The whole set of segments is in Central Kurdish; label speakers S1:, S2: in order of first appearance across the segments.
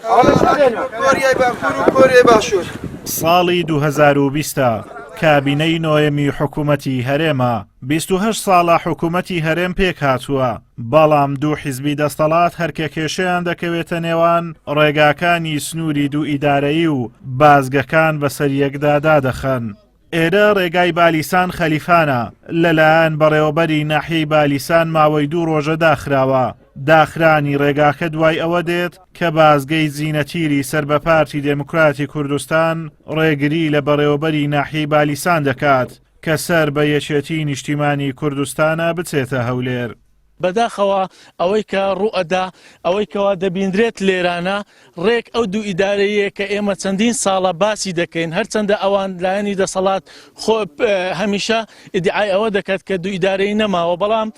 S1: کۆریای باکوور و کۆریای باشوور.
S2: ساڵی 2020 کابینەی نۆیەمی حکوومەتی هەرێمە، 28 ساڵە حکوومەتی هەرێم پێکهاتووە، بەڵام دوو حیزبی دەستەڵات هەر کە کێشەیان دەکەوێتە نێوان ڕێگاکانی سنووری دوو ئیدارەیی و بازگەکان بەسەر یەکدا دادەخەن. ئێرە ڕێگای بالیسان خەلیفانە، لەلایەن بەڕێوەبەری ناحیەی بالیسان ماوەی دوو ڕۆژە داخراوە، داخرانی ڕێگاکە دوای ئەوە دێت کە بازگەی زینەتیری سەر بە پارتی دێموکراتی کوردستان ڕێگری لە بەڕێوەبەری ناحیەی بالیسان دەکات کە سەر بە یەکێتی نیشتیمانی کوردستانە بچێتە هەولێر.
S3: بەداخەوە ئەوەی کە ڕووئەدا، ئەوەی کەوا دەبیندرێت لێرانە، ڕێک ئەو دوو ئیدارەیە کە ئێمە چەندین ساڵە باسی دەکەین، هەرچەندە ئەوان لایەنی دەسەڵات خۆ هەمیشە ئیدعای ئەوە دەکات کە دوو ئیدارەی نەماوە، بەڵام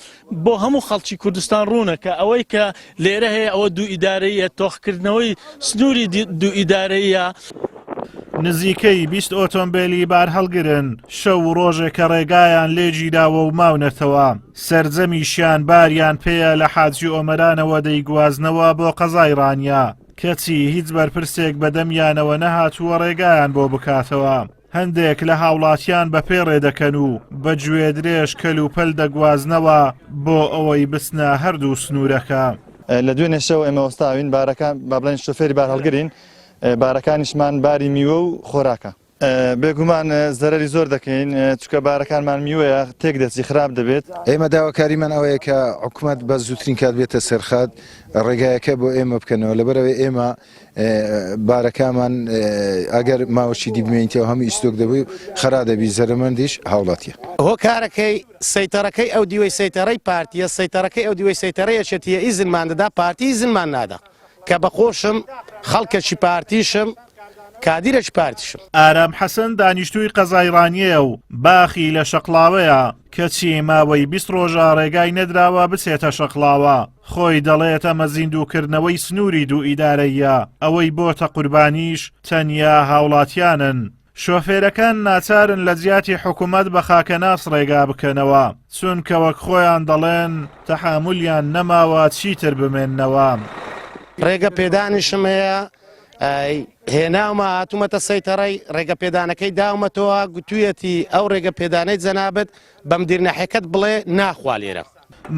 S3: بۆ هەموو خەڵکی کوردستان ڕوونە کە ئەوەی کە لێرە هەیە ئەوە دوو ئیدارەیە، تۆخکردنەوەی سنووری دوو ئیدارەیە.
S2: نزیکەی 20 ئۆتۆمبێلی بارهەڵگرن شەو و ڕۆژێکە ڕێگایان لێ گیراوە و ماونەتەوە. سەرجەمیشیان باریان پێیە لە حاجی ئۆمەرانەوە دەیگوازنەوە بۆ قەزای ڕانیە، کەچی هیچ بەرپرسێک بەدەمیانەوە نەهاتووە ڕێگایان بۆ بکاتەوە، هەندێک لە هاوڵاتیان بە پێ ڕێدەکەن و بە گوێدرێژ کەلوپەل دەگوازنەوە بۆ ئەوەی بچنە هەردوو سنوورەکە.
S4: لە دوێنێ شەو ئێمە وەستاوین، بارەکان با بڵێین شۆفێری بارهەڵگرین، بارەکانیشمان باری میوە و خۆراکە. بێگومان زەرەری زۆر دەکەین چونکە بارەکانمان میوەیە تێک دەچی خراپ دەبێت.
S5: ئێمە داواکاریمان ئەوەیە کە حکومەت بە زووترین کات بێتە سەرخەت ڕێگایەکە بۆ ئێمە بکەنەوە لەبەرئەوەی ئێمە بارەکامان ئەگەر ماوەشی دی بمێنیتەوە هەموو ئیستۆک دەبی و خەرا دەبی زەرەمەندیش هاوڵاتیە.
S6: هۆکارەکەی سەیتەرەکەی ئەو دیوەی سەیتەرەی پارتیە سەیتەرەکەی ئەو دیوەی سەیتەرەی یەکێتیە ئیزنمان دەدا پارتی ئیزنمان نادا کە بەخۆشم خەڵکەکی پارتیشم کادیرێکی پارتیشم.
S2: ئارام حەسەن دانیشتووی قەزای ڕانیەیە و باخی لە شەقڵاوەیە، کەچی ماوەی 20 ڕۆژە ڕێگای نەدراوە بچێتە شەقڵاوە، خۆی دەڵێت ئەمە زیندووکردنەوەی سنووری دوو ئیدارەییە، ئەوەی بۆتە قوربانیش تەنیا هاوڵاتیانن. شۆفێرەکان ناچارن لە جیاتی حکومەت بە خاکەناس ڕێگا بکەنەوە، چونکە وەک خۆیان دەڵێن تەحامولیان نەماوە چیتر بمێننەوە.
S6: ڕێگە پێدانیشم هەیە هێناومە هاتوومەتە سەیتەڕەی ڕێگە پێدانەکەی داومەتەوە گوتوویەتی ئەو ڕێگە پێدانەی جەنابت بە مدیر ناحیەکەت بڵێ ناخوا لێرە.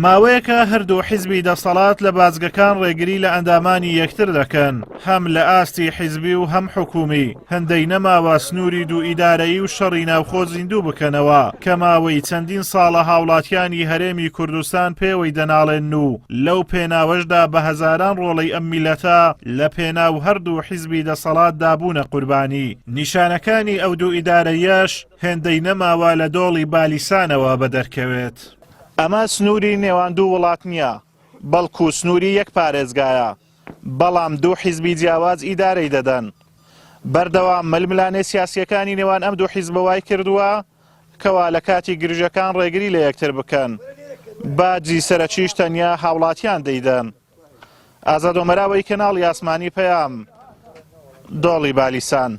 S2: ماوەیەکە هەردوو حیزبی دەسەڵات لە بازگەکان ڕێگری لە ئەندامانی یەکتر دەکەن، هەم لە ئاستی حیزبی و هەم حکوومی، هەندەی نەماوە سنووری دوو ئیدارەیی و شەڕی ناوخۆ زیندوو بکەنەوە کە ماوەی چەندین ساڵە هاوڵاتیانی هەرێمی کوردستان پێوەی دەناڵێنن و لەو پێناوەشدا بە هەزاران ڕۆڵەی ئەم میللەتە لە پێناو هەردوو حیزبی دەسەڵاتدا بوونە قوربانی. نیشانەکانی ئەو دوو ئیدارەیەش هێندەی نەماوە لە دۆڵی بالیسانەوە بەدەرکەوێت. ئەمە سنووری نێوان دوو وڵات نییە، بەڵکو سنووری یەک پارێزگایە، بەڵام دوو حیزبی جیاواز ئیدارەی دەدەن. بەردەوام ململانێ سیاسییەکانی نێوان ئەم دوو حیزبە وای کردووە کەوا لە کاتی گرژەکان ڕێگری لە یەکتر بکەن. باجی سەرەکیش تەنیا هاوڵاتیان دەیدەن. ئازاد ئۆمەراوەی کەناڵی ئاسمانی پەیام، دۆڵی بالیسان.